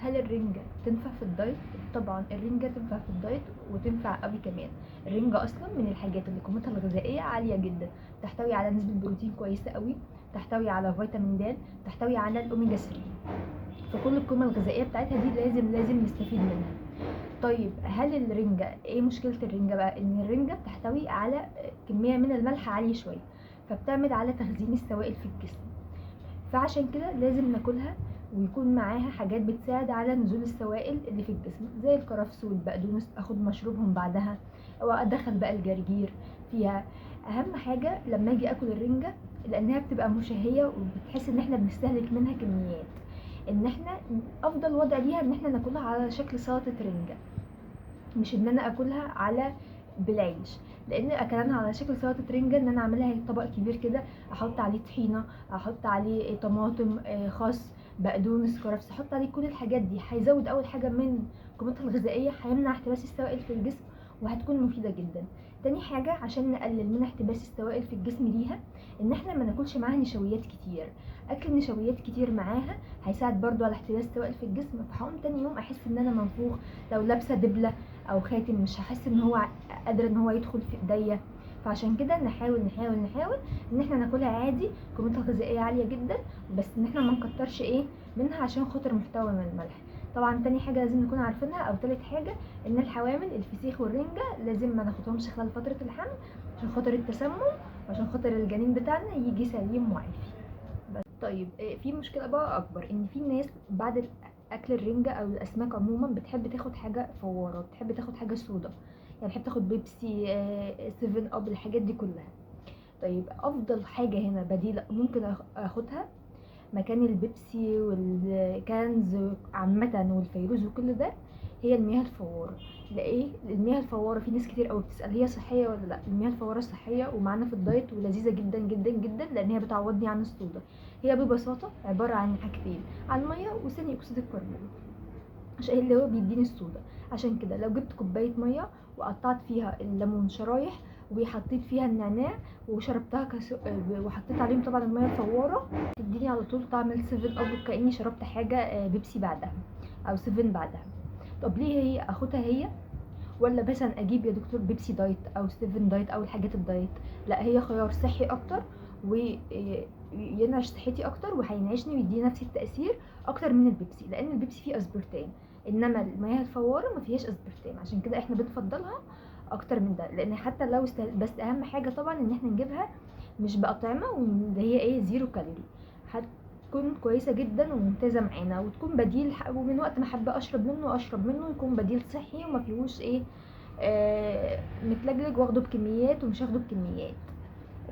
هل الرنجة تنفع في ال diet؟ طبعا الرنجة تنفع في ال diet وتنفع قوي كمان. الرنجة اصلا من الحاجات اللي قيمتها الغذائية عالية جدا، تحتوي على نسبة بروتين كويسة قوي، تحتوي على فيتامين د، تحتوي على الاوميجا 3، فكل القيمة الغذائية بتاعتها دي لازم نستفيد منها. طيب هل الرنجة ايه مشكلة الرنجة بقى؟ ان الرنجة بتحتوي على كمية من الملح عالية شوية، فبتعمل على تخزين السوائل في الجسم، فعشان كده لازم ناكلها ويكون معاها حاجات بتساعد على نزول السوائل اللي في الجسم، زي الكرفس والبقدونس، اخد مشروبهم بعدها، او ادخل بقى الجرجير فيها. اهم حاجة لما اجي اكل الرنجة، لانها بتبقى مشهية وبتحس ان احنا بنستهلك منها كميات، ان احنا افضل وضع ليها ان احنا ناكلها على شكل سلطة رنجة، مش ان انا اكلها على بالعيش، لان اكلانها على شكل سلطة رنجه ان انا اعملها طبق كبير كده، احط عليه طحينه، احط عليه طماطم، خس، بقدونس، كرفس، احط عليه كل الحاجات دي، هيزود اول حاجة من قيمتها الغذائية، هيمنع احتباس السوائل في الجسم وهتكون مفيدة جدا. تاني حاجة عشان نقلل من احتباس السوائل في الجسم ليها، ان احنا ما ناكلش معاها نشويات كتير. اكل نشويات كتير معاها هيساعد برضو على احتباس السوائل في الجسم، فهقوم تاني يوم احس ان انا منفوخ، لو لابسه دبله او خاتم مش هحس ان هو قادر ان هو يدخل في ايديا. فعشان كده نحاول نحاول نحاول ان احنا ناكلها عادي، قيمتها الغذائية عالية جدا، بس ان احنا ما نكترش ايه منها عشان خاطر محتوى من الملح. طبعا تاني حاجة لازم نكون عارفينها او تالت حاجة، ان الحوامل الفسيخ والرنجه لازم ما ناخدهمش خلال فترة الحمل عشان خاطر التسمم، وعشان خاطر الجنين بتاعنا يجي سليم وعافي. بس طيب في مشكلة بقى اكبر، ان في ناس بعد اكل الرنجه او الاسماك عموما بتحب تاخد حاجة فواره، بتحب تاخد حاجة سودا، يعني بتحب تاخد بيبسي، 7 اب، الحاجات دي كلها. طيب افضل حاجة هنا بديله ممكن اخدها مكان البيبسي والكنز عامة والفيروز وكل ده، هي المياه الفواره. لإيه المياه الفواره؟ في ناس كتير قوي بتسال هي صحية ولا لا. المياه الفواره صحية ومعانا في ال diet ولذيذه جدا جدا جدا، لان هي بتعوضني عن الصودا. هي ببساطة عبارة عن حاجتين، عن مية وثاني اكسيد الكربون، عشان اللي هو بيديني الصودا. عشان كده لو جبت كوباية مية وقطعت فيها الليمون شرايح وحطيت فيها النعناع وشربتها وحطيت عليهم طبعا المية الفواره، تديني على طول طعم ال 7 اب، كاني شربت حاجة بيبسي بعدها او 7 بعدها. طب ليه هي اخدها هي ولا مثلا اجيب يا دكتور بيبسي diet او 7 diet او الحاجات ال diet؟ لا، هي خيار صحي اكتر وينعش صحتي اكتر وهينعشني ويديني نفس التاثير اكتر من البيبسي، لان البيبسي فيه اسبرتام، انما المياه الفواره ما فيهاش اسبرتام، عشان كده احنا بنفضلها اكتر من ده. لان حتى لو بس اهم حاجة طبعا ان احنا نجيبها مش باطعمه واللي هي ايه zero calorie، هتكون كويسة جدا وممتازة معانا، وتكون بديل، ومن وقت ما حابة اشرب منه اشرب منه، يكون بديل صحي وما فيهوش ايه متلجلج واخده بكميات ومش هاخده بكميات،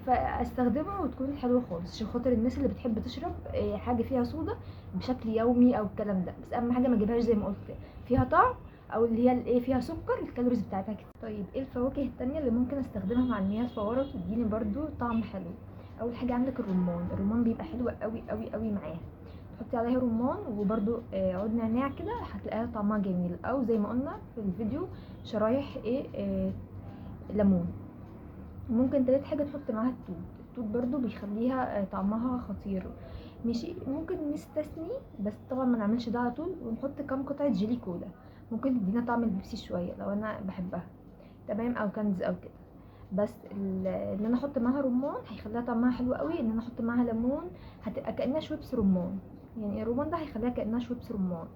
فاستخدمه وتكون حلوة خالص عشان خاطر الناس اللي بتحب تشرب حاجة فيها صودا بشكل يومي او الكلام ده. بس اهم حاجة ما اجيبهاش زي ما قلت فيها طعم او اللي هي الايه فيها سكر، ال calories بتاعتها كتير. طيب ايه الفواكه التانية اللي ممكن استخدمها مع المياه الفواره وتديني برضو طعم حلو؟ اول حاجة عندك الرمان، الرمان بيبقى حلو قوي قوي قوي معاها، تحطي عليها رمان وبرضو عود نعناع كده، هتلاقيها طعمها جميل، او زي ما قلنا في الفيديو شرايح ايه ليمون. ممكن تالت حاجة تحط معاها التوت، التوت برضو بيخليها طعمها خطير. ماشي، ممكن نستثني بس طبعا ما نعملش ده على طول، ونحط كام قطعه جيلي كولا، ممكن تدينا طعم البيبسي شوية لو انا بحبها، تمام، او كنز او كده. بس ان انا احط معاها رمان هيخليها طعمها حلو قوي، ان انا احط معاها ليمون هتبقى كانها شويبس رمان، يعني الرمان ده هيخليها كانها شويبس رمان.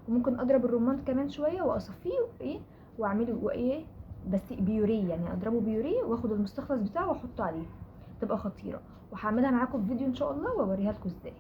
وممكن اضرب الرمان كمان شوية واصفيه وايه واعمله وايه بس بيوريه، يعني اضربه بيوريه واخد المستخلص بتاعه واحطه عليه، تبقى خطيرة. وهعملها معاكم في فيديو ان شاء الله واوريها لكم ازاي.